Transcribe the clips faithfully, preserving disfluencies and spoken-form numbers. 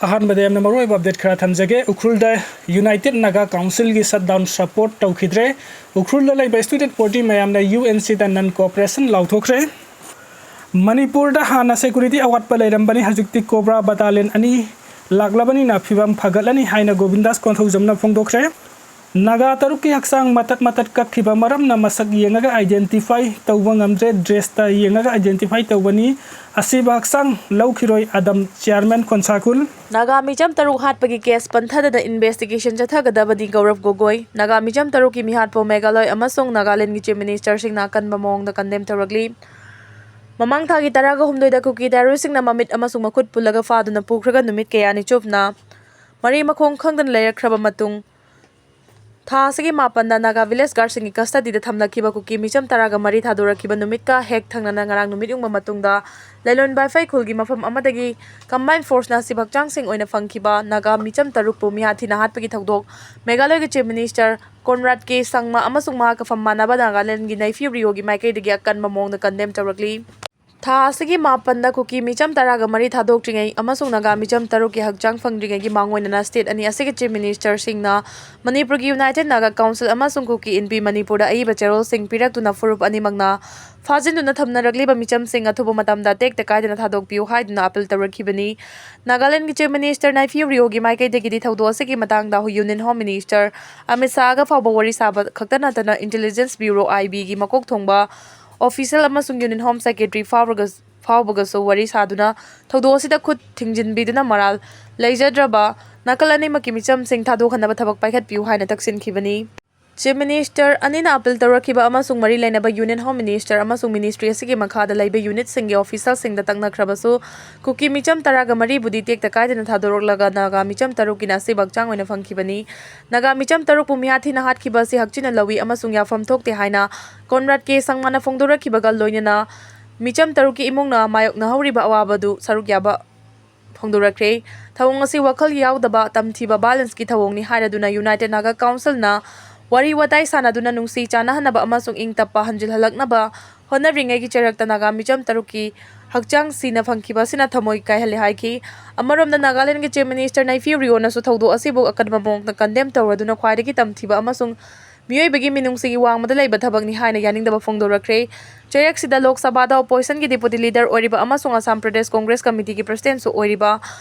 ꯑꯍꯥꯟꯕꯗ ꯌꯥꯝꯅ ꯃꯔꯨꯑꯣꯏꯕ ꯑꯞꯗꯦꯠ ꯈꯔ ꯊꯝꯖꯒꯦ꯫ ꯎꯈ꯭ꯔꯨꯜꯗ United Naga Councilꯒꯤ shutdown support ꯇꯧꯈꯤꯗ꯭ꯔꯦ꯫ ꯎꯈ꯭ꯔꯨꯜꯗ ꯂꯩꯕ student body ꯃꯌꯥꯝꯅ UNCꯗ non cooperation ꯂꯥꯎꯊꯣꯛꯈ꯭ꯔꯦ꯫ ꯃꯅꯤꯄꯨꯔꯗ ꯍꯥꯟꯅ security ꯑꯋꯥꯠꯄ ꯂꯩꯔꯝꯕꯅꯤ, ꯍꯧꯖꯤꯛꯇꯤ COBRA battalion ꯑꯅꯤ ꯂꯥꯛꯂꯕꯅꯤꯅ ꯐꯤꯕꯝ ꯐꯒꯠꯂꯅꯤ ꯍꯥꯏꯅ ꯒꯣꯕꯤꯟꯗꯥꯁ ꯀꯣꯟꯊꯧꯖꯝꯅ ꯐꯣꯡꯗꯣꯛꯈ꯭ꯔꯦ꯫ ꯅꯥꯒꯥ ꯇꯔꯨꯛꯀꯤ ꯍꯛꯆꯥꯡ ꯃꯇꯠ ꯃꯇꯠ ꯀꯛꯈꯤꯕ ꯃꯔꯝꯅ ꯃꯁꯛ ꯌꯦꯡꯉꯒ identify ꯇꯧꯕ ꯉꯝꯗ꯭ꯔꯦ, dressꯇ ꯌꯦꯡꯉꯒ identify ꯇꯧꯕꯅꯤ꯫ ꯑꯁꯤꯕ ꯍꯛꯆꯥꯡ ꯂꯧꯈꯤꯔꯣꯏ ꯑꯗꯝ꯫ Chairman ꯈꯣꯟꯁꯥꯈꯨꯜ꯫ ꯅꯥꯒꯥ ꯃꯤꯆꯝ ꯇꯔꯨꯛ ꯍꯥꯠꯄꯒꯤ case ꯄꯟꯊꯗꯅ investigation ꯆꯠꯊꯒꯗꯕꯅꯤ ꯒꯧꯔꯕ ꯒꯣꯒꯣꯏ꯫ ꯅꯥꯒꯥ ꯃꯤꯆꯝ ꯇꯔꯨꯛꯀꯤ ꯃꯤꯍꯥꯠꯄꯨ ꯃꯦꯘꯥꯂꯣꯏ ꯑꯃꯁꯨꯡ ꯅꯥꯒꯥꯂꯦꯟꯒꯤ Chief Ministerꯁꯤꯡꯅ ꯑꯀꯟꯕ ꯃꯑꯣꯡꯗ condemn ꯇꯧꯔꯛꯂꯤ꯫ ꯃꯃꯥꯡ ꯊꯥꯒꯤ ꯇꯔꯥꯒ ꯍꯨꯝꯗꯣꯏꯗ ꯀꯨꯀꯤ terroristꯁꯤꯡꯅ ꯃꯃꯤꯠ ꯑꯃꯁꯨꯡ ꯃꯈꯨꯠ ꯄꯨꯜꯂꯒ ꯐꯥꯗꯨꯅ ꯄꯨꯈ꯭ꯔꯒ ꯅꯨꯃꯤꯠ ꯀꯌꯥꯅꯤ ꯆꯨꯞꯅ ꯃꯔꯤ ꯃꯈꯣꯡ ꯈꯪꯗꯅ ꯂꯩꯔꯛꯈ꯭ꯔꯕ ꯃꯇꯨꯡ, ꯊꯥ ꯑꯁꯤꯒꯤ ꯃꯥꯄꯟꯗ ꯅꯥꯒꯥ village guardꯁꯤꯡꯒꯤ custodyꯗ ꯊꯝꯂꯛꯈꯤꯕ ꯀꯨꯀꯤ ꯃꯤꯆꯝ ꯇꯔꯥꯒ ꯃꯔꯤ ꯊꯥꯗꯣꯔꯛꯈꯤꯕ ꯅꯨꯃꯤꯠꯀ ꯍꯦꯛ ꯊꯪꯅꯅ ꯉꯔꯥꯡ ꯅꯨꯃꯤꯠ ꯌꯨꯡꯕ ꯃꯇꯨꯡꯗ ꯂꯩꯂꯣꯟ ꯕꯥꯏꯐꯩ ꯈꯨꯜꯒꯤ ꯃꯐꯝ ꯑꯃꯗꯒꯤ combined forceꯅ ꯑꯁꯤꯕ ꯍꯛꯆꯥꯡꯁꯤꯡ ꯑꯣꯏꯅ ꯐꯪꯈꯤꯕ ꯅꯥꯒꯥ ꯃꯤꯆꯝ ꯇꯔꯨꯛꯄꯨ ꯃꯤꯍꯥꯠ ꯊꯤꯅ ꯍꯥꯠꯄꯒꯤ ꯊꯧꯗꯣꯛ ꯃꯦꯘꯥꯂꯌꯒꯤ Chief Minister Conrad K Sangma ꯑꯃꯁꯨꯡ ꯃꯍꯥꯛꯀ ꯐꯝ ꯃꯥꯟꯅꯕ ꯅꯥꯒꯥꯂꯦꯟꯒꯤ Neiphiu Rioꯒꯤ ꯃꯥꯏꯀꯩꯗꯒꯤ ꯑꯀꯟꯕ ꯃꯑꯣꯡꯗ condemn ꯇꯧꯔꯛꯂꯤ꯫ ꯊꯥ ꯑꯁꯤꯒꯤ ꯃꯥꯄꯟꯗ ꯀꯨꯀꯤ ꯃꯤꯆꯝ ꯇꯔꯥꯒ ꯃꯔꯤ ꯊꯥꯗꯣꯛꯇ꯭ꯔꯤꯉꯩ ꯑꯃꯁꯨꯡ ꯅꯥꯒꯥ ꯃꯤꯆꯝ ꯇꯔꯨꯛꯀꯤ ꯍꯛꯆꯥꯡ ꯐꯪꯗ꯭ꯔꯤꯉꯩꯒꯤ ꯃꯥꯡꯑꯣꯏꯅꯅ state ꯑꯅꯤ ꯑꯁꯤꯒꯤ Chief Ministerꯁꯤꯡꯅ ꯃꯅꯤꯄꯨꯔꯒꯤ United Naga Council ꯑꯃꯁꯨꯡ ꯀꯨꯀꯤ ꯏꯟꯄꯤ ꯃꯅꯤꯄꯨꯔꯗ ꯑꯏꯕ ꯆꯦꯔꯣꯜꯁꯤꯡ ꯄꯤꯔꯛꯇꯨꯅ ꯐꯨꯔꯨꯞ ꯑꯅꯤꯃꯛꯅ ꯐꯥꯖꯤꯟꯗꯨꯅ ꯊꯝꯅꯔꯛꯂꯤꯕ ꯃꯤꯆꯝꯁꯤꯡ ꯑꯊꯨꯕ ꯃꯇꯝꯗ ꯇꯦꯛꯇ ꯀꯥꯏꯗꯅ ꯊꯥꯗꯣꯛꯄꯤꯌꯨ ꯍꯥꯏꯗꯨꯅ appeal ꯇꯧꯔꯛꯈꯤꯕꯅꯤ꯫ ꯅꯥꯒꯥꯂꯦꯟꯒꯤ Chief Minister Neiphiu Rioꯒꯤ ꯃꯥꯏꯀꯩꯗꯒꯤꯗꯤ ꯊꯧꯗꯣꯛ ꯑꯁꯤꯒꯤ ꯃꯇꯥꯡꯗ Union Home Minister ꯑꯃꯤꯠ ꯁꯥꯍꯒ ꯐꯥꯎꯕ ꯋꯥꯔꯤ ꯁꯥꯕ ꯈꯛꯇ ꯅꯠꯇꯅ Intelligence Bureau, IBꯒꯤ ꯃꯀꯣꯛ ꯊꯣꯡꯕ official ꯑꯃꯁꯨꯡ Union Home Secretary ꯐꯥꯎꯔꯒ ꯐꯥꯎꯕꯒꯁꯨ ꯋꯥꯔꯤ ꯁꯥꯗꯨꯅ ꯊꯧꯗꯣꯛ ꯑꯁꯤꯗ ꯈꯨꯠ ꯊꯤꯡꯖꯤꯟꯕꯤꯗꯨꯅ ꯃꯔꯥꯜ ꯂꯩꯖꯗ꯭ꯔꯕ ꯅꯥꯀꯜ ꯑꯅꯤꯃꯛꯀꯤ ꯃꯤꯆꯝꯁꯤꯡ ꯊꯥꯗꯣꯛꯍꯟꯅꯕ ꯊꯕꯛ ꯄꯥꯏꯈꯠꯄꯤꯌꯨ ꯍꯥꯏꯅ ꯇꯛꯁꯤꯟꯈꯤꯕꯅꯤ꯫ Chief Minister ꯑꯅꯤꯅ appeal ꯇꯧꯔꯛꯈꯤꯕ ꯑꯃꯁꯨꯡ ꯃꯔꯤ ꯂꯩꯅꯕ Union Home Minister ꯑꯃꯁꯨꯡ ministry ꯑꯁꯤꯒꯤ ꯃꯈꯥꯗ ꯂꯩꯕ unitꯁꯤꯡꯒꯤ officialꯁꯤꯡꯗ ꯇꯛꯅꯈ꯭ꯔꯕꯁꯨ ꯀꯨꯀꯤ ꯃꯤꯆꯝ ꯇꯔꯥꯒ ꯃꯔꯤꯕꯨꯗꯤ ꯇꯦꯛꯇ ꯀꯥꯏꯗꯅ ꯊꯥꯗꯣꯔꯛꯂꯒ ꯅꯥꯒꯥ ꯃꯤꯆꯝ ꯇꯔꯨꯛꯀꯤꯅ ꯑꯁꯤꯕ ꯍꯛꯆꯥꯡ ꯑꯣꯏꯅ ꯐꯪꯈꯤꯕꯅꯤ꯫ ꯅꯥꯒꯥ ꯃꯤꯆꯝ ꯇꯔꯨꯛꯄꯨ ꯃꯤꯍꯥꯠ ꯊꯤꯅ ꯍꯥꯠꯈꯤꯕ ꯑꯁꯤ ꯍꯛꯆꯤꯟꯅ ꯂꯧꯏ ꯑꯃꯁꯨꯡ ꯌꯥꯐꯝ ꯊꯣꯛꯇꯦ ꯍꯥꯏꯅ Conrad K Sangmaꯅ ꯐꯣꯡꯗꯣꯔꯛꯈꯤꯕꯒ ꯂꯣꯏꯅꯅ ꯃꯤꯆꯝ ꯇꯔꯨꯛꯀꯤ ꯏꯃꯨꯡꯅ ꯃꯥꯌꯣꯛꯅꯍꯧꯔꯤꯕ ꯑꯋꯥꯕꯗꯨ ꯁꯔꯨꯛ ꯌꯥꯕ ꯐꯣꯡꯗꯣꯔꯛꯈ꯭ꯔꯦ꯫ ꯊꯧꯑꯣꯡ ꯑꯁꯤ ꯋꯥꯈꯜ ꯌꯥꯎꯗꯕ ꯇꯝꯊꯤꯕ violenceꯀꯤ ꯊꯧꯑꯣꯡꯅꯤ ꯍꯥꯏꯔꯗꯨꯅ United Naga Councilꯅ ꯋꯥꯔꯤ ꯋꯥꯇꯥꯏ ꯁꯥꯟꯅꯗꯨꯅ ꯅꯨꯡꯁꯤ ꯆꯥꯟꯅꯍꯟꯅꯕ ꯑꯃꯁꯨꯡ ꯏꯪ ꯇꯞꯄ ꯍꯟꯖꯤꯜꯍꯜꯂꯛꯅꯕ ꯍꯣꯠꯅꯔꯤꯉꯩꯒꯤ ꯆꯩꯔꯛꯇ ꯅꯥꯒꯥ ꯃꯤꯆꯝ ꯇꯔꯨꯛꯀꯤ ꯍꯛꯆꯥꯡ ꯁꯤꯅ ꯐꯪꯈꯤꯕ ꯑꯁꯤꯅ ꯊꯃꯣꯏ ꯀꯥꯏꯍꯜꯂꯦ ꯍꯥꯏꯈꯤ꯫ ꯑꯃꯔꯣꯝꯗ ꯅꯥꯒꯥꯂꯦꯟꯗꯒꯤ Chief Minister ꯅꯩꯐꯤꯌꯨ ꯔꯤꯑꯣꯅꯁꯨ ꯊꯧꯗꯣꯛ ꯑꯁꯤꯕꯨ ꯑꯀꯟꯕ ꯃꯑꯣꯡꯗ condemn ꯇꯧꯔꯗꯨꯅ ꯈ꯭ꯋꯥꯏꯗꯒꯤ ꯇꯝꯊꯤꯕ ꯑꯃꯁꯨꯡ ꯃꯤꯑꯣꯏꯕꯒꯤ ꯃꯤꯅꯨꯡꯁꯤꯒꯤ ꯋꯥꯡꯃꯗ ꯂꯩꯕ ꯊꯕꯛꯅꯤ ꯍꯥꯏꯅ ꯌꯥꯅꯤꯡꯗꯕ ꯐꯣꯡꯗꯣꯔꯛꯈ꯭ꯔꯦ꯫ ꯆꯩꯔꯛꯁꯤꯗ ꯂꯣꯛ ꯁꯚꯥꯗ oppositionꯒꯤ Deputy Leader ꯑꯣꯏꯔꯤꯕ ꯑꯃꯁꯨꯡ ꯑꯁꯥꯝ ꯄ꯭ꯔꯗꯦꯁ ꯀꯣꯡꯒ꯭ꯔꯦꯁ ꯀꯃꯤꯇꯤꯒꯤ Presidentꯁꯨ ꯑꯣꯏꯔꯤꯕ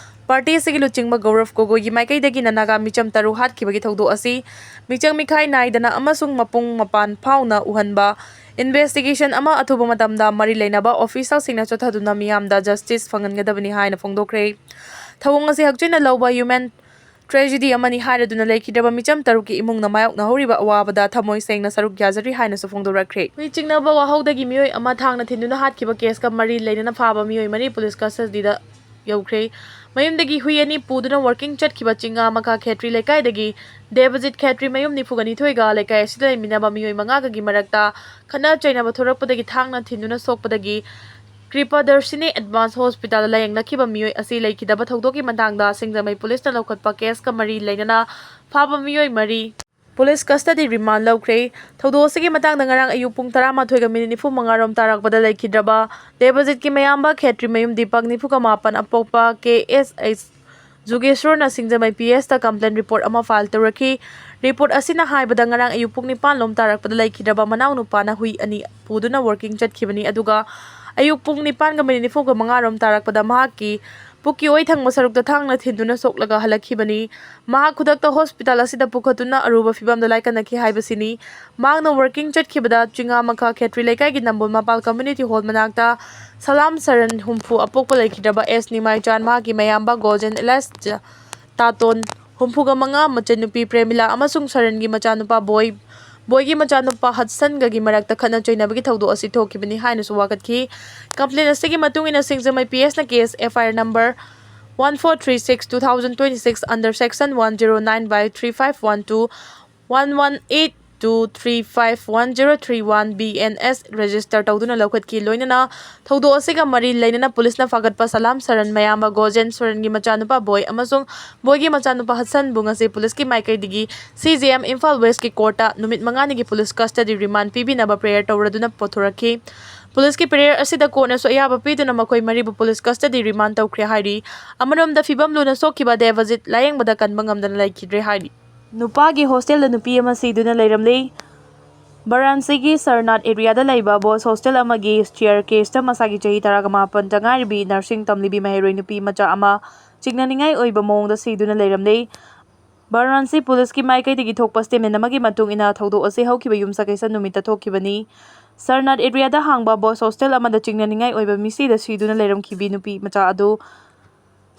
party ꯑꯁꯤꯒꯤ ꯂꯨꯆꯤꯡꯕ ꯒꯧꯔꯚ ꯒꯣꯒꯣꯏꯒꯤ ꯃꯥꯏꯀꯩꯗꯒꯤꯅ ꯅꯥꯒꯥ ꯃꯤꯆꯝ ꯇꯔꯨꯛ ꯍꯥꯠꯈꯤꯕꯒꯤ ꯊꯧꯗꯣꯛ ꯑꯁꯤ ꯃꯤꯆꯪ ꯃꯤꯈꯥꯏ ꯅꯥꯏꯗꯅ ꯑꯃꯁꯨꯡ ꯃꯄꯨꯡ ꯃꯄꯥꯟ ꯐꯥꯎꯅ ꯎꯍꯟꯕ, investigation ꯑꯃ ꯑꯊꯨꯕ ꯃꯇꯝꯗ ꯃꯔꯤ ꯂꯩꯅꯕ officialꯁꯤꯡꯅ ꯆꯠꯊꯗꯨꯅ ꯃꯤꯌꯥꯝꯗ justice ꯐꯪꯍꯟꯒꯗꯕꯅꯤ ꯍꯥꯏꯅ ꯐꯣꯡꯗꯣꯛꯈ꯭ꯔꯦ꯫ ꯊꯧꯑꯣꯡ ꯑꯁꯤ ꯍꯛꯆꯤꯟꯅ ꯂꯧꯕ human tragedy ꯑꯃꯅꯤ ꯍꯥꯏꯔꯗꯨꯅ ꯂꯩꯈꯤꯗ꯭ꯔꯕ ꯃꯤꯆꯝ ꯇꯔꯨꯛꯀꯤ ꯏꯃꯨꯡꯅ ꯃꯥꯌꯣꯛꯅꯍꯧꯔꯤꯕ ꯑꯋꯥꯕꯗ ꯊꯃꯣꯏ ꯁꯦꯡꯅ ꯁꯔꯨꯛ ꯌꯥꯖꯔꯤ ꯍꯥꯏꯅꯁꯨ ꯐꯣꯡꯗꯣꯔꯛꯈ꯭ꯔꯦ꯫ ꯍꯨꯏ ꯆꯤꯡꯅꯕ ꯋꯥꯍꯧꯗꯒꯤ ꯃꯤꯑꯣꯏ ꯑꯃ ꯊꯥꯡꯅ ꯊꯤꯟꯗꯨꯅ ꯍꯥꯠꯈꯤꯕ caseꯀ ꯃꯔꯤ ꯂꯩꯅꯅ ꯐꯥꯕ ꯃꯤꯑꯣꯏ ꯃꯔꯤ police custodyꯗ ꯌꯧꯈ꯭ꯔꯦ꯫ ꯃꯌꯨꯝꯗꯒꯤ ꯍꯨꯏ ꯑꯅꯤ ꯄꯨꯗꯨꯅ working ꯆꯠꯈꯤꯕ ꯆꯤꯡꯉꯥꯃꯈꯥ ꯈꯦꯇ꯭ꯔꯤ ꯂꯩꯀꯥꯏꯗꯒꯤ ꯗꯦꯕꯖꯤꯠ ꯈꯦꯇ꯭ꯔꯤ ꯃꯌꯨꯝ ꯅꯤꯐꯨꯒ ꯅꯤꯊꯣꯏꯒ ꯂꯩꯀꯥꯏ ꯑꯁꯤꯗ ꯂꯩꯃꯤꯟꯅꯕ ꯃꯤꯑꯣꯏ ꯃꯉꯥꯒꯒꯤ ꯃꯔꯛꯇ ꯈꯠꯅ ꯆꯩꯅꯕ ꯊꯣꯔꯛꯄꯗꯒꯤ ꯊꯥꯡꯅ ꯊꯤꯟꯗꯨꯅ ꯁꯣꯛꯄꯗꯒꯤ ꯀ꯭ꯔꯤꯄꯥꯗꯔꯁꯤꯅꯤ Advance Hospitalꯗ ꯂꯥꯌꯦꯡꯅꯈꯤꯕ ꯃꯤꯑꯣꯏ ꯑꯁꯤ ꯂꯩꯈꯤꯗꯕ ꯊꯧꯗꯣꯛꯀꯤ ꯃꯇꯥꯡꯗ ꯁꯤꯡꯖꯃꯩ policeꯅ ꯂꯧꯈꯠꯄ caseꯀ ꯃꯔꯤ ꯂꯩꯅꯅ ꯐꯥꯕ ꯃꯤꯑꯣꯏ ꯃꯔꯤ police custody remand ꯂꯧꯈ꯭ꯔꯦ꯫ ꯊꯧꯗꯣꯛ ꯑꯁꯤꯒꯤ ꯃꯇꯥꯡꯗ ꯉꯔꯥꯡ ꯑꯌꯨꯛ ꯄꯨꯡ ꯇꯔꯥꯃꯥꯊꯣꯏꯒ minute ꯅꯤꯐꯨ ꯃꯉꯥ ꯔꯣꯝ ꯇꯥꯔꯛꯄꯗ ꯂꯩꯈꯤꯗ꯭ꯔꯕ ꯗꯦꯕꯖꯤꯠꯀꯤ ꯃꯌꯥꯝꯕ ꯈꯦꯇ꯭ꯔꯤ ꯃꯌꯨꯝ ꯗꯤꯄꯛ ꯅꯤꯐꯨꯒ ꯃꯥꯄꯟ ꯑꯄꯣꯛꯄ ꯀꯦ ꯑꯦꯁ ꯑꯩꯆ ꯖꯨꯒꯦꯁ꯭ꯋꯔꯅ ꯁꯤꯡꯖꯃꯩ ꯄꯤ ꯑꯦꯁꯇ complaint report ꯑꯃ file ꯇꯧꯔꯛꯈꯤ꯫ Report ꯑꯁꯤꯅ ꯍꯥꯏꯕꯗ ꯉꯔꯥꯡ ꯑꯌꯨꯛ ꯄꯨꯡ ꯅꯤꯄꯥꯟ ꯂꯣꯝ ꯇꯥꯔꯛꯄꯗ ꯂꯩꯈꯤꯗ꯭ꯔꯕ ꯃꯅꯥꯎꯅꯨꯄꯥꯅ ꯍꯨꯏ ꯑꯅꯤ ꯄꯨꯗꯨꯅ working ꯆꯠꯈꯤꯕꯅꯤ, ꯑꯗꯨꯒ ꯑꯌꯨꯛ ꯄꯨꯡ ꯅꯤꯄꯥꯟꯒ minute ꯅꯤꯐꯨꯒ ꯃꯉꯥ ꯔꯣꯝ ꯇꯥꯔꯛꯄꯗ ꯃꯍꯥꯛꯀꯤ ꯄꯨꯛꯀꯤ ꯑꯣꯏ ꯊꯪꯕ ꯁꯔꯨꯛꯇ ꯊꯥꯡꯅ ꯊꯤꯟꯗꯨꯅ ꯁꯣꯛꯂꯒ ꯍꯜꯂꯛꯈꯤꯕꯅꯤ꯫ ꯃꯍꯥꯛ ꯈꯨꯗꯛꯇ hospital ꯑꯁꯤꯗ ꯄꯨꯈꯠꯇꯨꯅ ꯑꯔꯨꯕ ꯐꯤꯚꯝꯗ ꯂꯥꯏꯀꯠꯅꯈꯤ ꯍꯥꯏꯕꯁꯤꯅꯤ꯫ ꯃꯍꯥꯛꯅ working ꯆꯠꯈꯤꯕꯗ ꯆꯤꯡꯉꯥꯃꯈꯥ ꯈꯦꯇ꯭ꯔꯤ ꯂꯩꯀꯥꯏꯒꯤ ꯅꯝꯕꯣꯜ ꯃꯄꯥꯜ community hall ꯃꯅꯥꯛꯇ ꯁꯂꯥꯝ ꯁꯔꯟ ꯍꯨꯝꯐꯨ ꯑꯄꯣꯛꯄ ꯂꯩꯈꯤꯗ꯭ꯔꯕ ꯑꯦꯁ ꯅꯤꯃꯥꯏꯆꯥꯟ, ꯃꯍꯥꯛꯀꯤ ꯃꯌꯥꯝꯕ ꯒꯣꯖꯦꯟ ꯑꯦꯂꯦꯁ ꯇꯥꯇꯣꯟ, ꯍꯨꯝꯐꯨꯒ ꯃꯉꯥ, ꯃꯆꯟꯅꯨꯄꯤ ꯄ꯭ꯔꯦꯃꯤꯂꯥ ꯑꯃꯁꯨꯡ ꯁꯔꯟꯒꯤ ꯃꯆꯥꯅꯨꯄꯥ ꯕꯣꯏ, ꯕꯣꯏꯒꯤ ꯃꯆꯥꯅꯨꯄꯥ ꯍꯠꯁꯟꯒꯒꯤ ꯃꯔꯛꯇ ꯈꯠꯅ ꯆꯩꯅꯕꯒꯤ ꯊꯧꯗꯣꯛ ꯑꯁꯤ ꯊꯣꯛꯈꯤꯕꯅꯤ ꯍꯥꯏꯅꯁꯨ ꯋꯥꯀꯠꯈꯤ꯫ Complaint ꯑꯁꯤꯒꯤ ꯃꯇꯨꯡ ꯏꯟꯅ ꯁꯤꯡꯖꯃꯩ ꯄꯤ ꯑꯦꯁꯅ case F I R number one four three six two thousand twenty-six under section one zero nine by three five one two, one one eight two three five one zero three one B N S register ꯇꯧꯗꯨꯅ ꯂꯧꯈꯠꯈꯤ꯫ ꯂꯣꯏꯅꯅ ꯊꯧꯗꯣꯛ ꯑꯁꯤꯒ ꯃꯔꯤ ꯂꯩꯅꯅ policeꯅ ꯐꯥꯒꯠꯄ ꯁꯂꯥꯝ ꯁꯔꯟ ꯃꯌꯥꯝꯕ ꯒꯣꯖꯦꯟ ꯁꯔꯟꯒꯤ ꯃꯆꯥꯅꯨꯄꯥ ꯕꯣꯏ ꯑꯃꯁꯨꯡ ꯕꯣꯏꯒꯤ ꯃꯆꯥꯅꯨꯄꯥ ꯍꯠꯁꯟꯕꯨ ꯉꯁꯤ policeꯀꯤ ꯃꯥꯏꯀꯩꯗꯒꯤ C J M Imphal Westꯀꯤ courtꯇ ꯅꯨꯃꯤꯠ ꯃꯉꯥꯅꯤꯒꯤ police custody remand ꯄꯤꯕꯤꯅꯕ prayer ꯇꯧꯔꯗꯨꯅ ꯄꯨꯊꯣꯔꯛꯈꯤ꯫ ꯄꯨꯂꯤꯁꯀꯤ ꯄꯦꯔꯦꯗ ꯑꯁꯤꯗ ꯀꯣꯔꯠꯅꯁꯨ ꯑꯌꯥꯕ ꯄꯤꯗꯨꯅ ꯃꯈꯣꯏ ꯃꯔꯤꯕꯨ ꯄꯨꯂꯤꯁ ꯀꯁꯇꯗꯤ ꯔꯤꯃꯥꯟ ꯇꯧꯈ꯭ꯔꯦ ꯍꯥꯏꯔꯤ꯫ ꯑꯃꯔꯣꯝꯗ ꯐꯤꯕꯝ ꯂꯨꯅ ꯁꯣꯛꯈꯤꯕ ꯗꯦꯕꯖꯤꯠ ꯂꯥꯌꯦꯡꯕꯗ ꯀꯟꯕ ꯉꯝꯗꯅ ꯂꯩꯈꯤꯗ꯭ꯔꯦ ꯍꯥꯏꯔꯤ꯫ ꯅꯨꯄꯥꯒꯤ ꯍꯣꯁꯇꯦꯜꯗ ꯅꯨꯄꯤ ꯑꯃ ꯁꯤꯗꯨꯅ ꯂꯩꯔꯝꯂꯦ꯫ ꯕꯔꯥꯟꯁꯤꯒꯤ ꯁꯔꯅꯥꯠ ꯑꯦꯔꯤꯌꯥꯗ ꯂꯩꯕ ꯕꯣꯏꯁ ꯍꯣꯁꯇꯦꯜ ꯑꯃꯒꯤ ꯁ꯭ꯇꯦꯌꯔ ꯀꯦꯁꯇ ꯃꯁꯥꯒꯤ ꯆꯍꯤ ꯇꯔꯥꯒ ꯃꯥꯄꯟꯇ ꯉꯥꯏꯔꯤꯕꯤ ꯅꯔꯁꯤꯡ ꯇꯝꯂꯤꯕꯤ ꯃꯍꯩꯔꯣꯏ ꯅꯨꯄꯤ ꯃꯆꯥ ꯑꯃ ꯆꯤꯡꯅꯅꯤꯡꯉꯥꯏ ꯑꯣꯏꯕ ꯃꯑꯣꯡꯗ ꯁꯤꯗꯨꯅ ꯂꯩꯔꯝꯂꯦ꯫ ꯕꯔꯥꯟꯁꯤ ꯄꯨꯂꯤꯁꯀꯤ ꯃꯥꯏꯀꯩꯗꯒꯤ ꯊꯣꯛꯄ ꯁ꯭ꯇꯦꯠꯃꯦꯟ ꯑꯃꯒꯤ ꯃꯇꯨꯡ ꯏꯟꯅ, ꯊꯧꯗꯣꯛ ꯑꯁꯤ ꯍꯧꯈꯤꯕ ꯌꯨꯝꯁꯀꯩꯁ ꯅꯨꯃꯤꯠꯇ ꯊꯣꯛꯈꯤꯕꯅꯤ꯫ ꯁꯔꯅꯥꯠ ꯑꯦꯔꯤꯌꯥꯗ ꯍꯥꯡꯕ ꯕꯣꯏꯁ ꯍꯣꯁꯇꯦꯜ ꯑꯃꯗ ꯆꯤꯡꯅꯅꯤꯡꯉꯥꯏ ꯑꯣꯏꯕ ꯃꯤꯁꯤꯗ ꯁꯤꯗꯨꯅ ꯂꯩꯔꯝꯈꯤꯕꯤ ꯅꯨꯄꯤ ꯃꯆꯥ ꯑꯗꯨ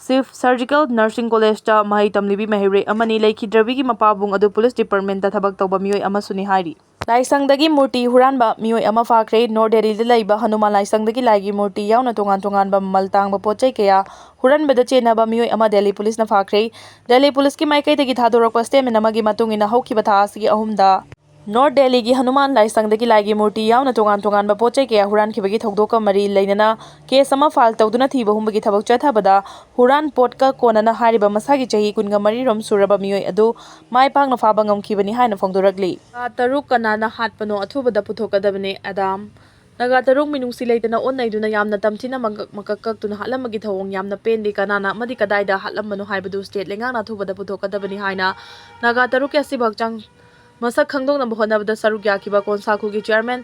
ꯁꯤꯐ ꯁꯔꯖꯤꯀꯦꯜ ꯅꯔꯁꯤꯡ ꯀꯣꯂꯦꯖꯇ ꯃꯍꯩ ꯇꯝꯂꯤꯕꯤ ꯃꯍꯩꯔꯣꯏ ꯑꯃꯅꯤ꯫ ꯂꯩꯈꯤꯗ꯭ꯔꯕꯤꯒꯤ ꯃꯄꯥꯕꯨꯡ ꯑꯗꯨ ꯄꯨꯂꯤꯁ ꯗꯤꯄꯥꯔꯠꯃꯦꯟꯇ ꯊꯕꯛ ꯇꯧꯕ ꯃꯤꯑꯣꯏ ꯑꯃꯁꯨꯅꯤ ꯍꯥꯏꯔꯤ꯫ ꯂꯥꯏꯁꯪꯗꯒꯤ ꯃꯨꯔꯇꯤ ꯍꯨꯔꯥꯟꯕ ꯃꯤꯑꯣꯏ ꯑꯃ ꯐꯥꯈ꯭ꯔꯦ꯫ ꯅꯣꯔꯠ ꯗꯦꯜꯂꯤꯗ ꯂꯩꯕ ꯍꯅꯨꯃꯥꯟ ꯂꯥꯏꯁꯪꯗꯒꯤ ꯂꯥꯏꯒꯤ ꯃꯨꯔꯇꯤ ꯌꯥꯎꯅ ꯇꯣꯉꯥꯟ ꯇꯣꯉꯥꯟꯕ ꯃꯃꯜ ꯇꯥꯡꯕ ꯄꯣꯠ ꯆꯩ ꯀꯌꯥ ꯍꯨꯔꯥꯟꯕꯗ ꯆꯦꯟꯅꯕ ꯃꯤꯑꯣꯏ ꯑꯃ ꯗꯦꯜꯂꯤ ꯄꯨꯂꯤꯁꯅ ꯐꯥꯈ꯭ꯔꯦ꯫ ꯗꯦꯜꯂꯤ ꯄꯨꯂꯤꯁꯀꯤ ꯃꯥꯏꯀꯩꯗꯒꯤ ꯊꯥꯗꯣꯔꯛꯄ ꯁ꯭ꯇꯦꯠꯃꯦꯟ ꯑꯃꯒꯤ ꯃꯇꯨꯡ ꯏꯟꯅ, ꯍꯧꯈꯤꯕ ꯊꯥ ꯑꯁꯤꯒꯤ ꯑꯍꯨꯝꯗ ꯅꯣꯔꯠ ꯗꯦꯜꯂꯤꯒꯤ ꯍꯅꯨꯃꯥꯟ ꯂꯥꯏꯁꯪꯗꯒꯤ ꯂꯥꯏꯒꯤ ꯃꯨꯔꯇꯤ ꯌꯥꯎꯅ ꯇꯣꯉꯥꯟ ꯇꯣꯉꯥꯟꯕ ꯄꯣꯠ ꯆꯩ ꯀꯌꯥ ꯍꯨꯔꯥꯟꯈꯤꯕꯒꯤ ꯊꯧꯗꯣꯛꯀ ꯃꯔꯤ ꯂꯩꯅꯅ ꯀꯦꯁ ꯑꯃ ꯐꯥꯏꯜ ꯇꯧꯗꯨꯅ ꯊꯤꯕ ꯍꯨꯝꯕꯒꯤ ꯊꯕꯛ ꯆꯠꯊꯕꯗ, ꯍꯨꯔꯥꯟ ꯄꯣꯠꯀ ꯀꯣꯟꯅꯅ ꯍꯥꯏꯔꯤꯕ ꯃꯁꯥꯒꯤ ꯆꯍꯤ ꯀꯨꯟꯒ ꯃꯔꯤ ꯔꯣꯝ ꯁꯨꯔꯕ ꯃꯤꯑꯣꯏ ꯑꯗꯨ ꯃꯥꯏ ꯄꯥꯛꯅ ꯐꯥꯕ ꯉꯝꯈꯤꯕꯅꯤ ꯍꯥꯏꯅ ꯐꯣꯡꯗꯣꯔꯛꯂꯤ꯫ ꯅꯥꯒꯥ ꯇꯔꯨꯛ ꯀꯅꯥꯅ ꯍꯥꯠꯄꯅꯣ ꯑꯊꯨꯕꯗ ꯄꯨꯊꯣꯛꯀꯗꯕꯅꯤ꯫ ꯑꯗꯥꯝ꯫ ꯅꯥꯒꯥ ꯇꯔꯨꯛ ꯃꯤꯅꯨꯡꯁꯤ ꯂꯩꯇꯅ ꯑꯣꯟꯅꯩꯗꯨꯅ ꯌꯥꯝꯅ ꯇꯝꯊꯤꯅ ꯃꯀꯛ ꯃꯀꯛ ꯀꯛꯇꯨꯅ ꯍꯥꯠꯂꯝꯕꯒꯤ ꯊꯧꯑꯣꯡ ꯌꯥꯝꯅ ꯄꯦꯟꯗꯦ꯫ ꯀꯅꯥꯅ ꯑꯃꯗꯤ ꯀꯗꯥꯏꯗ ꯍꯥꯠꯂꯝꯕꯅꯣ ꯍꯥꯏꯕꯗꯨ ꯁ꯭ꯇꯦꯠ ꯂꯩꯉꯥꯛꯅ ꯑꯊꯨꯕꯗ ꯄꯨꯊꯣꯛꯀꯗꯕꯅꯤ ꯍꯥꯏꯅ ꯅꯥꯒꯥ ꯇꯔꯨꯛꯀꯤ ꯑꯁꯤꯕ ꯍꯛꯆꯥꯡ ꯃꯁꯛ ꯈꯪꯗꯣꯛꯅꯕ ꯍꯣꯠꯅꯕꯗ ꯁꯔꯨꯛ ꯌꯥꯈꯤꯕ ꯀꯣꯟꯁꯥ ꯈꯨꯜꯒꯤ ꯆꯤꯌꯔꯃꯦꯟ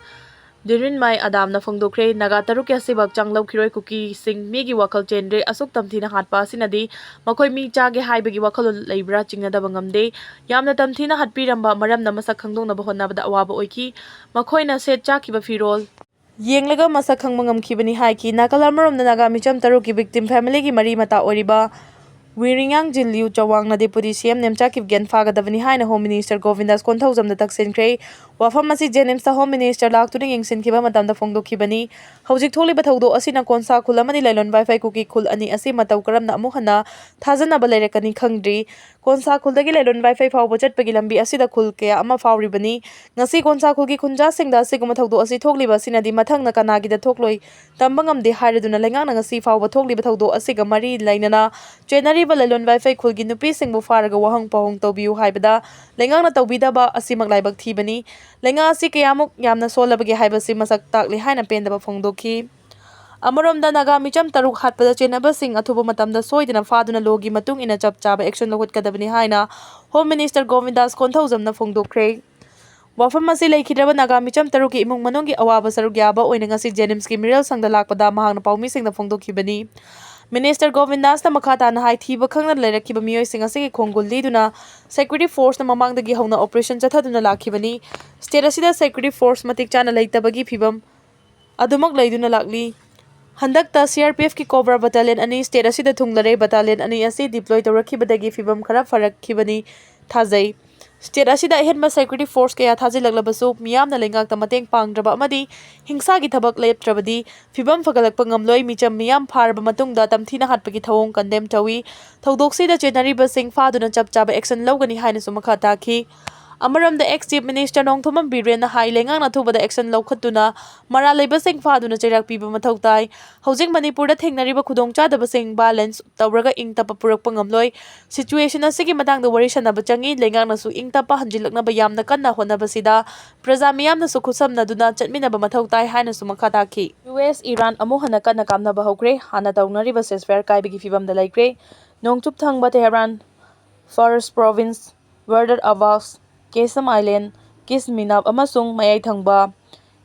ꯗꯤꯔꯤꯟꯃꯥꯏ ꯑꯗꯥꯝꯅ ꯐꯣꯡꯗꯣꯛꯈ꯭ꯔꯦ꯫ ꯅꯥꯒꯥ ꯇꯔꯨꯛꯀꯤ ꯑꯁꯤꯕ ꯍꯛꯆꯥꯡ ꯂꯧꯈꯤꯔꯣꯏ꯫ ꯀꯨꯀꯤꯁꯤꯡ ꯃꯤꯒꯤ ꯋꯥꯈꯜ ꯆꯦꯟꯗ꯭ꯔꯦ꯫ ꯑꯁꯨꯛ ꯇꯝꯊꯤꯅ ꯍꯥꯠꯄ ꯑꯁꯤꯅꯗꯤ ꯃꯈꯣꯏ ꯃꯤ ꯆꯥꯒꯦ ꯍꯥꯏꯕꯒꯤ ꯋꯥꯈꯜꯂꯣꯟ ꯂꯩꯕ꯭ꯔꯥ ꯆꯤꯡꯅꯗꯕ ꯉꯝꯗꯦ꯫ ꯌꯥꯝꯅ ꯇꯝꯊꯤꯅ ꯍꯥꯠꯄꯤꯔꯝꯕ ꯃꯔꯝꯅ ꯃꯁꯛ ꯈꯪꯗꯣꯛꯅꯕ ꯍꯣꯠꯅꯕꯗ ꯑꯋꯥꯕ ꯑꯣꯏꯈꯤ꯫ ꯃꯈꯣꯏꯅ ꯁꯦꯠ ꯆꯥꯈꯤꯕ ꯐꯤꯔꯣꯜ ꯌꯦꯡꯂꯒ ꯃꯁꯛ ꯈꯪꯕ ꯉꯝꯈꯤꯕꯅꯤ ꯍꯥꯏꯈꯤ꯫ ꯅꯥꯀꯜ ꯑꯃꯔꯣꯝꯗ ꯅꯥꯒꯥ ꯃꯤꯆꯝ ꯇꯔꯨꯛꯀꯤ ꯚꯤꯛꯇꯤꯝ ꯐꯦꯃꯤꯂꯤꯒꯤ ꯃꯔꯤ ꯃꯇꯥ ꯑꯣꯏꯔꯤꯕ ꯋꯤꯔꯤꯡꯌꯥꯡ ꯖꯤꯟꯂꯤꯌꯨ ꯆꯋꯥꯡꯅ ꯗꯦꯄꯨꯇꯤ ꯁꯤ ꯑꯦꯝ ꯅꯦꯝꯆꯥ ꯀꯤꯞꯒꯦꯟ ꯐꯥꯒꯗꯕꯅꯤ ꯍꯥꯏꯅ ꯍꯣꯝ ꯃꯤꯅꯤꯁꯇꯔ ꯒꯣꯕꯤꯟꯗꯥꯁ ꯀꯣꯟꯊꯧꯖꯝꯗ ꯇꯛꯁꯤꯟꯈ꯭ꯔꯦ꯫ ꯋꯥꯐꯝ ꯑꯁꯤ ꯖꯦꯅꯤꯝꯁꯇ ꯍꯣꯝ ꯃꯤꯅꯤꯁꯇꯔ ꯂꯥꯛꯇꯨꯅ ꯌꯦꯡꯁꯤꯟꯈꯤꯕ ꯃꯇꯝꯗ ꯐꯣꯡꯗꯣꯛꯈꯤꯕꯅꯤ꯫ ꯍꯧꯖꯤꯛ ꯊꯣꯛꯂꯤꯕ ꯊꯧꯗꯣꯛ ꯑꯁꯤꯅ ꯀꯣꯟꯁꯥ ꯈꯨꯜ ꯑꯃꯗꯤ ꯂꯥꯏꯂꯣꯟ ꯋꯥꯏꯐꯥꯏ ꯀꯨꯀꯤ ꯈꯨꯜ ꯑꯅꯤ ꯑꯁꯤ ꯃꯇꯧ ꯀꯔꯝꯅ ꯑꯃꯨꯛ ꯍꯟꯅ ꯊꯥꯖꯅꯕ ꯂꯩꯔꯛꯀꯅꯤ ꯈꯪꯗ꯭ꯔꯤ꯫ ꯀꯣꯟꯁꯥ ꯈꯨꯜꯗꯒꯤ ꯂꯥꯏꯂꯣꯟ ꯋꯥꯏꯐꯥꯏ ꯐꯥꯎꯕ ꯆꯠꯄꯒꯤ ꯂꯝꯕꯤ ꯑꯁꯤꯗ ꯈꯨꯜ ꯀꯌꯥ ꯑꯃ ꯐꯥꯎꯔꯤꯕꯅꯤ꯫ ꯉꯁꯤ ꯀꯣꯟꯁꯥ ꯈꯨꯜꯒꯤ ꯈꯨꯟꯖꯥꯁꯤꯡꯗ ꯑꯁꯤꯒꯨꯝꯕ ꯊꯧꯗꯣꯛ ꯑꯁꯤ ꯊꯣꯛꯂꯤꯕ ꯑꯁꯤꯅꯗꯤ ꯃꯊꯪꯅ ꯀꯅꯥꯒꯤꯗ ꯊꯣꯛꯂꯣꯏ ꯇꯝꯕ ꯉꯝꯗꯦ ꯍꯥꯏꯔꯗꯨꯅ ꯂꯩꯉꯥꯛꯅ ꯉꯁꯤ ꯐꯥꯎꯕ ꯊꯣꯛꯂꯤꯕ ꯊꯧꯗꯣꯛ ꯑꯁꯤꯒ ꯃꯔꯤ ꯂꯩꯅꯅ ꯆꯦꯟꯅꯔꯤ ꯂꯩꯂꯣꯟ ꯋꯥꯏꯐꯩ ꯈꯨꯜꯒꯤ ꯅꯨꯄꯤꯁꯤꯡꯕꯨ ꯐꯥꯔꯒ ꯋꯥꯍꯪ ꯄꯥꯎꯍꯪ ꯇꯧꯕꯤꯌꯨ ꯍꯥꯏꯕꯗ ꯂꯩꯉꯥꯛꯅ ꯇꯧꯕꯤꯗꯕ ꯑꯁꯤꯃꯛ ꯂꯥꯏꯕꯛ ꯊꯤꯕꯅꯤ꯫ ꯂꯩꯉꯥꯛ ꯑꯁꯤ ꯀꯌꯥꯃꯨꯛ ꯌꯥꯝꯅ ꯁꯣꯜꯂꯕꯒꯦ ꯍꯥꯏꯕꯁꯤ ꯃꯁꯛ ꯇꯥꯛꯂꯤ ꯍꯥꯏꯅ ꯄꯦꯟꯗꯕ ꯐꯣꯡꯗꯣꯛꯈꯤ꯫ ꯑꯃꯔꯣꯝꯗ ꯅꯥꯒꯥ ꯃꯤꯆꯝ ꯇꯔꯨꯛ ꯍꯥꯠꯄꯗ ꯆꯦꯟꯅꯕꯁꯤꯡ ꯑꯊꯨꯕ ꯃꯇꯝꯗ ꯁꯣꯏꯗꯅ ꯐꯥꯗꯨꯅ ꯂꯣꯒꯤ ꯃꯇꯨꯡ ꯏꯟꯅ ꯆꯞ ꯆꯥꯕ ꯑꯦꯛꯁꯟ ꯂꯧꯈꯠꯀꯗꯕꯅꯤ ꯍꯥꯏꯅ ꯍꯣꯝ ꯃꯤꯅꯤꯁꯇꯔ ꯒꯣꯕꯤꯟꯗꯥꯁ ꯀꯣꯟꯊꯧꯖꯝꯅ ꯐꯣꯡꯗꯣꯛꯈ꯭ꯔꯦ꯫ ꯋꯥꯐꯝ ꯑꯁꯤ ꯂꯩꯈꯤꯗ꯭ꯔꯕ ꯅꯥꯒꯥ ꯃꯤꯆꯝ ꯇꯔꯨꯛꯀꯤ ꯏꯃꯨꯡ ꯃꯅꯨꯡꯒꯤ ꯑꯋꯥꯕ ꯁꯔꯨꯛ ꯌꯥꯕ ꯑꯣꯏꯅ ꯉꯁꯤ ꯖꯦꯅꯤꯝꯁꯀꯤ ꯃꯤꯔꯦꯜ ꯁꯪꯗ ꯂꯥꯛꯄꯗ ꯃꯍꯥꯛꯅ ꯄꯥꯎꯃꯤꯁꯤꯡꯗ ꯐꯣꯡꯗꯣꯛꯈꯤꯕꯅꯤ꯫ ꯃꯤꯅꯤꯁꯇꯔ ꯒꯣꯕꯤꯟꯗꯥꯁꯅ ꯃꯈꯥ ꯇꯥꯅ ꯍꯥꯏ, ꯊꯤꯕ ꯈꯪꯗꯅ ꯂꯩꯔꯛꯈꯤꯕ ꯃꯤꯑꯣꯏꯁꯤꯡ ꯑꯁꯤꯒꯤ ꯈꯣꯡꯒꯨꯜ ꯂꯤꯗꯨꯅ ꯁꯦꯀ꯭ꯌꯨꯔꯤꯇꯤ ꯐꯣꯔꯁꯅ ꯃꯃꯥꯡꯗꯒꯤ ꯍꯧꯅ ꯑꯣꯄꯔꯦꯁꯟ ꯆꯠꯊꯗꯨꯅ ꯂꯥꯛꯈꯤꯕꯅꯤ꯫ ꯁ꯭ꯇꯦꯠ ꯑꯁꯤꯗ ꯁꯦꯀ꯭ꯌꯨꯔꯤꯇꯤ ꯐꯣꯔꯁ ꯃꯇꯤꯛ ꯆꯥꯅ ꯂꯩꯇꯕꯒꯤ ꯐꯤꯕꯝ ꯑꯗꯨꯃꯛ ꯂꯩꯗꯨꯅ ꯂꯥꯛꯂꯤ꯫ ꯍꯟꯗꯛꯇ ꯁꯤ ꯑꯥꯔ ꯄꯤ ꯑꯦꯐꯀꯤ ꯀꯣꯕ꯭ꯔꯥ ꯕꯇꯥꯂꯤꯌꯟ ꯑꯅꯤ ꯁ꯭ꯇꯦꯠ ꯑꯁꯤꯗ ꯊꯨꯡꯂꯔꯦ꯫ ꯕꯇꯥꯂꯤꯌꯟ ꯑꯅꯤ ꯑꯁꯤ ꯗꯤꯄ꯭ꯂꯣꯏ ꯇꯧꯔꯛꯈꯤꯕꯗꯒꯤ ꯐꯤꯕꯝ ꯈꯔ ꯐꯔꯛꯈꯤꯕꯅꯤ ꯊꯥꯖꯩ꯫ ꯁ꯭ꯇꯦꯠ ꯑꯁꯤꯗ ꯑꯍꯦꯟꯕ ꯁꯦꯀ꯭ꯌꯨꯔꯤꯇꯤ ꯐꯣꯔꯁ ꯀꯌꯥ ꯊꯥꯖꯤꯜꯂꯛꯂꯕꯁꯨ ꯃꯤꯌꯥꯝꯅ ꯂꯩꯉꯥꯛꯇ ꯃꯇꯦꯡ ꯄꯥꯡꯗ꯭ꯔꯕ ꯑꯃꯗꯤ ꯍꯤꯡꯁꯥꯒꯤ ꯊꯕꯛ ꯂꯦꯞꯇ꯭ꯔꯕꯗꯤ ꯐꯤꯕꯝ ꯐꯒꯠꯂꯛꯄ ꯉꯝꯂꯣꯏ꯫ ꯃꯤꯆꯝ ꯃꯤꯌꯥꯝ ꯐꯥꯔꯕ ꯃꯇꯨꯡꯗ ꯇꯝꯊꯤꯅ ꯍꯥꯠꯄꯒꯤ ꯊꯧꯑꯣꯡ ꯀꯟꯗꯦꯝ ꯇꯧꯏ꯫ ꯊꯧꯗꯣꯛꯁꯤꯗ ꯆꯦꯟꯅꯔꯤꯕꯁꯤꯡ ꯐꯥꯗꯨꯅ ꯆꯞ ꯆꯥꯕ ꯑꯦꯛꯁꯟ ꯂꯧꯒꯅꯤ ꯍꯥꯏꯅꯁꯨ ꯃꯈꯥ ꯇꯥꯈꯤ꯫ ꯑꯃꯔꯣꯝꯗ ꯑꯦꯛꯁ ꯆꯤꯐ ꯃꯤꯅꯤꯁꯇꯔ ꯅꯣꯡꯊꯣꯝꯕꯝ ꯕꯤꯔꯦꯟꯅ ꯍꯥꯏ, ꯂꯩꯉꯥꯛꯅ ꯑꯊꯨꯕꯗ ꯑꯦꯛꯁꯟ ꯂꯧꯈꯠꯇꯨꯅ ꯃꯔꯥꯜ ꯂꯩꯕꯁꯤꯡ ꯐꯥꯗꯨꯅ ꯆꯩꯔꯥꯛ ꯄꯤꯕ ꯃꯊꯧ ꯇꯥꯏ꯫ ꯍꯧꯖꯤꯛ ꯃꯅꯤꯄꯨꯔꯗ ꯊꯦꯡꯅꯔꯤꯕ ꯈꯨꯗꯣꯡꯆꯥꯗꯕꯁꯤꯡ ꯚꯥꯏꯂꯦꯟꯁ ꯇꯧꯔꯒ ꯏꯪ ꯇꯞꯄ ꯄꯨꯔꯛꯄ ꯉꯝꯂꯣꯏ꯫ ꯁꯤꯆꯨꯋꯦꯁꯟ ꯑꯁꯤꯒꯤ ꯃꯇꯥꯡꯗ ꯋꯥꯔꯤ ꯁꯥꯟꯅꯕ ꯆꯪꯏ꯫ ꯂꯩꯉꯥꯛꯅꯁꯨ ꯏꯪ ꯇꯞꯄ ꯍꯟꯖꯤꯜꯂꯛꯅꯕ ꯌꯥꯝꯅ ꯀꯟꯅ ꯍꯣꯠꯅꯕꯁꯤꯗ ꯄ꯭ꯔꯖꯥ ꯃꯤꯌꯥꯝꯅꯁꯨ ꯈꯨꯠꯁꯝꯅꯗꯨꯅ ꯆꯠꯃꯤꯟꯅꯕ ꯃꯊꯧ ꯇꯥꯏ ꯍꯥꯏꯅꯁꯨ ꯃꯈꯥ ꯇꯥꯈꯤ꯫ ꯌꯨ ꯑꯦꯁ ꯏꯔꯥꯟ ꯑꯃꯨꯛ ꯍꯟꯅ ꯀꯟꯅ ꯀꯥꯞꯅꯕ ꯍꯧꯈ꯭ꯔꯦ꯫ ꯍꯥꯟꯅ ꯇꯧꯅꯔꯤꯕ ceasefire ꯀꯥꯏꯕꯒꯤ ꯐꯤꯕꯝꯗ ꯂꯩꯈ꯭ꯔꯦ꯫ ꯅꯣꯡꯆꯨꯞ ꯊꯪꯕ Tehran, Fars province, Bandar Abbas, Qeshm island, ꯀꯤꯁꯃꯤꯅꯥꯞ ꯑꯃꯁꯨꯡ ꯃꯌꯥꯏ ꯊꯪꯕ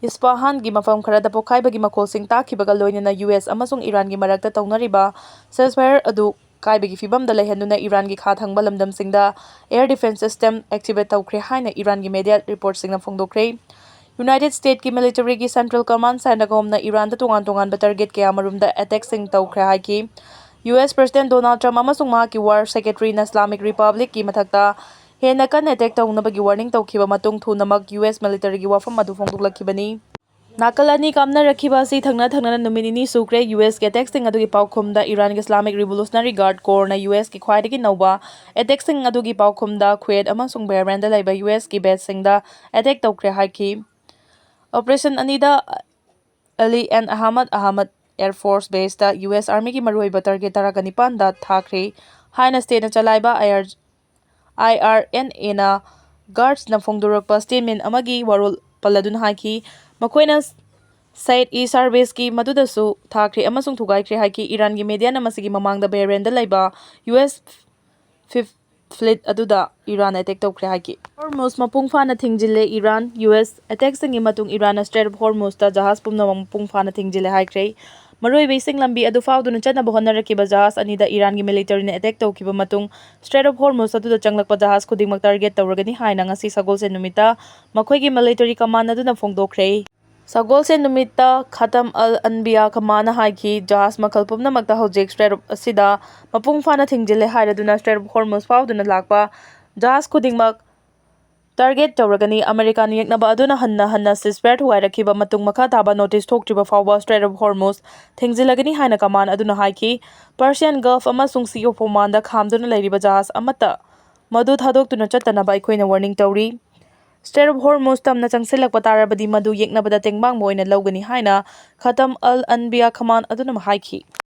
ꯏꯁꯄꯥꯍꯥꯟꯒꯤ ꯃꯐꯝ ꯈꯔꯗ ꯄꯣꯈꯥꯏꯕꯒꯤ ꯃꯈꯣꯜꯁꯤꯡ ꯇꯥꯈꯤꯕꯒ ꯂꯣꯏꯅꯅ ꯌꯨ ꯑꯦꯁ ꯑꯃꯁꯨꯡ ꯏꯔꯥꯟꯒꯤ ꯃꯔꯛꯇ ꯇꯧꯅꯔꯤꯕ ceasefire ꯑꯗꯨ ꯀꯥꯏꯕꯒꯤ ꯐꯤꯕꯝꯗ ꯂꯩꯍꯟꯗꯨꯅ ꯏꯔꯥꯟꯒꯤ ꯈꯥ ꯊꯪꯕ ꯂꯝꯗꯝꯁꯤꯡꯗ air defence system activate ꯇꯧꯈ꯭ꯔꯦ ꯍꯥꯏꯅ ꯏꯔꯥꯟꯒꯤ ꯃꯦꯗꯤꯌꯥ ꯔꯤꯄꯣꯔꯠꯁꯤꯡꯅ ꯐꯣꯡꯗꯣꯛꯈ꯭ꯔꯦ꯫ ꯌꯨꯅꯥꯏꯇꯦꯗ ꯁ꯭ꯇꯦꯠꯀꯤ ꯃꯤꯂꯤꯇꯔꯤꯒꯤ ꯁꯦꯟꯇ꯭ꯔꯦꯜ ꯀꯃꯥꯟꯗ ꯁꯦꯟꯇꯒꯣꯝꯅ ꯏꯔꯥꯟꯗ ꯇꯣꯉꯥꯟ ꯇꯣꯉꯥꯟꯕ ꯇꯥꯔꯒꯦꯠ ꯀꯌꯥꯃꯔꯨꯝꯗ ꯑꯦꯇꯦꯛꯁꯤꯡ ꯇꯧꯈ꯭ꯔꯦ ꯍꯥꯏꯈꯤ꯫ ꯌꯨ ꯑꯦꯁ ꯄ꯭ꯔꯦꯁꯤꯗꯦꯟꯠ ꯗꯣꯅꯥꯜꯗ ꯇ꯭ꯔꯝꯞ ꯑꯃꯁꯨꯡ ꯃꯍꯥꯛꯀꯤ ꯋꯥꯔ ꯁꯦꯀ꯭ꯔꯦꯇꯔꯤꯅ ꯏꯁꯂꯥꯃꯤꯛ ꯔꯤꯄꯕ꯭ꯂꯤꯛꯀꯤ ꯃꯊꯛꯇ ꯍꯦꯟꯅ ꯀꯟꯅ ꯑꯦꯇꯦꯛ ꯇꯧꯅꯕꯒꯤ ꯋꯥꯔꯅꯤꯡ ꯇꯧꯈꯤꯕ ꯃꯇꯨꯡ ꯊꯨꯅꯃꯛ ꯌꯨ ꯑꯦꯁ ꯃꯤꯂꯤꯇꯔꯤꯒꯤ ꯋꯥꯐꯝ ꯑꯗꯨ ꯐꯣꯡꯗꯣꯛꯂꯛꯈꯤꯕꯅꯤ꯫ ꯅꯥꯀꯜ ꯑꯅꯤ ꯀꯥꯞꯅꯔꯛꯈꯤꯕ ꯑꯁꯤ ꯊꯪꯅ ꯊꯪꯅꯅ ꯅꯨꯃꯤꯠ ꯅꯤꯅꯤ ꯁꯨꯈ꯭ꯔꯦ꯫ ꯌꯨ ꯑꯦꯁꯀꯤ ꯑꯦꯇꯦꯛꯁꯤꯡ ꯑꯗꯨꯒꯤ ꯄꯥꯎꯈꯨꯝꯗ ꯏꯔꯥꯟꯒꯤ ꯏꯁꯂꯥꯃꯤꯛ ꯔꯤꯚꯣꯂꯨꯁꯅꯔꯤ ꯒꯥꯔꯗ ꯀꯣꯔꯅ ꯌꯨ ꯑꯦꯁꯀꯤ ꯈ꯭ꯋꯥꯏꯗꯒꯤ ꯅꯧꯕ ꯑꯦꯇꯦꯛꯁꯤꯡ ꯑꯗꯨꯒꯤ ꯄꯥꯎꯈꯨꯝꯗ ꯈꯨꯋꯦꯠ ꯑꯃꯁꯨꯡ ꯕꯍꯔꯦꯟꯗ ꯂꯩꯕ ꯌꯨ ꯑꯦꯁꯀꯤ ꯕꯦꯖꯁꯤꯡꯗ ꯑꯦꯇꯦꯛ ꯇꯧꯈ꯭ꯔꯦ ꯍꯥꯏꯈꯤ꯫ ꯑꯣꯄꯔꯦꯁꯟ ꯑꯅꯤꯗ Ali al Ahmad Ahmad Air Force Baseꯇ U S Armyꯒꯤ ꯃꯔꯨꯑꯣꯏꯕ target ꯇꯔꯥꯒ ꯅꯤꯄꯥꯟꯗ ꯊꯥꯈ꯭ꯔꯦ ꯍꯥꯏꯅ stateꯅ ꯆꯂꯥꯏꯕ I R, I R N Aꯅ Guardsꯅ ꯐꯣꯡꯗꯣꯔꯛꯄ statement ꯑꯃꯒꯤ ꯋꯥꯔꯣꯜ ꯄꯜꯂꯗꯨꯅ ꯍꯥꯏꯈꯤ, ꯃꯈꯣꯏꯅ Said-e Serviceꯀꯤ ꯃꯗꯨꯗꯁꯨ ꯊꯥꯈ꯭ꯔꯦ ꯑꯃꯁꯨꯡ ꯊꯨꯒꯥꯏꯈ꯭ꯔꯦ ꯍꯥꯏꯈꯤ꯫ ꯏꯔꯥꯟꯒꯤ mediaꯅ ꯃꯁꯤꯒꯤ ꯃꯃꯥꯡꯗ Bahrainꯗ ꯂꯩꯕ U S fifth fleet ꯑꯗꯨꯗ ꯏꯔꯥꯟ attack ꯇꯧꯈ꯭ꯔꯦ ꯍꯥꯏꯈꯤ꯫ Hormuz ꯃꯄꯨꯡ ꯐꯥꯅ ꯊꯤꯡꯖꯤꯜꯂꯦ ꯏꯔꯥꯟ꯫ U S attackꯁꯤꯡꯒꯤ ꯃꯇꯨꯡ ꯏꯔꯥꯟꯅ Strait of Hormuzꯇ ꯖꯍꯥꯖ ꯄꯨꯝꯅꯃꯛ ꯃꯄꯨꯡ ꯐꯥꯅ ꯊꯤꯡꯖꯤꯜꯂꯦ ꯍꯥꯏꯈ꯭ꯔꯦ꯫ ꯃꯔꯨꯑꯣꯏꯕ ꯏꯁꯤꯡ ꯂꯝꯕꯤ ꯑꯗꯨ ꯐꯥꯎꯗꯨꯅ ꯆꯠꯅꯕ ꯍꯣꯠꯅꯔꯛꯈꯤꯕ ꯖꯍꯥꯖ ꯑꯅꯤꯗ ꯏꯔꯥꯟꯒꯤ militaryꯅ attack ꯇꯧꯈꯤꯕ ꯃꯇꯨꯡ, Strait of Hormuz ꯑꯗꯨꯗ ꯆꯪꯂꯛꯄ ꯖꯍꯥꯖ ꯈꯨꯗꯤꯡꯃꯛ target ꯇꯧꯔꯒꯅꯤ ꯍꯥꯏꯅ ꯉꯁꯤ ꯁꯒꯣꯜꯁꯦꯟ ꯅꯨꯃꯤꯠꯇ ꯃꯈꯣꯏꯒꯤ military command ꯑꯗꯨꯅ ꯐꯣꯡꯗꯣꯛꯈ꯭ꯔꯦ꯫ ꯁꯒꯣꯜꯁꯦꯟ ꯅꯨꯃꯤꯠꯇ Khatam al Anbiya commandꯅ ꯍꯥꯏꯈꯤ, ꯖꯍꯥꯖ ꯃꯈꯜ ꯄꯨꯝꯅꯃꯛꯇ ꯍꯧꯖꯤꯛ Strait of ꯑꯁꯤꯗ ꯃꯄꯨꯡ ꯐꯥꯅ ꯊꯤꯡꯖꯤꯜꯂꯦ ꯍꯥꯏꯔꯗꯨꯅ Strait of Hormuz ꯐꯥꯎꯗꯨꯅ ꯂꯥꯛꯄ ꯖꯍꯥꯖ ꯈꯨꯗꯤꯡꯃꯛ target ꯇꯧꯔꯒꯅꯤ꯫ ꯑꯃꯦꯔꯤꯀꯥꯅ ꯌꯦꯛꯅꯕ ꯑꯗꯨꯅ ꯍꯟꯅ ꯍꯟꯅ ceasefire ꯊꯨꯒꯥꯏꯔꯛꯈꯤꯕ ꯃꯇꯨꯡ ꯃꯈꯥ ꯇꯥꯕ notice ꯊꯣꯛꯇ꯭ꯔꯤꯕ ꯐꯥꯎꯕ Strait of Hormuz ꯊꯤꯡꯖꯤꯜꯂꯒꯅꯤ ꯍꯥꯏꯅ command ꯑꯗꯨꯅ ꯍꯥꯏꯈꯤ꯫ Persian Gulf ꯑꯃꯁꯨꯡ Sea of Omanꯗ ꯈꯥꯝꯗꯨꯅ ꯂꯩꯔꯤꯕ ꯖꯍꯥꯖ ꯑꯃꯠꯇ ꯃꯗꯨ ꯊꯥꯗꯣꯛꯇꯨꯅ ꯆꯠꯇꯅꯕ ꯑꯩꯈꯣꯏꯅ warning ꯇꯧꯔꯤ꯫ Strait of Hormuz ꯇꯝꯅ ꯆꯪꯁꯤꯜꯂꯛꯄ ꯇꯥꯔꯕꯗꯤ ꯃꯗꯨ ꯌꯦꯛꯅꯕꯗ ꯇꯦꯡꯕꯥꯡꯕ ꯑꯣꯏꯅ ꯂꯧꯒꯅꯤ ꯍꯥꯏꯅ Khatam al Anbiya command ꯑꯗꯨꯅ ꯍꯥꯏꯈꯤ꯫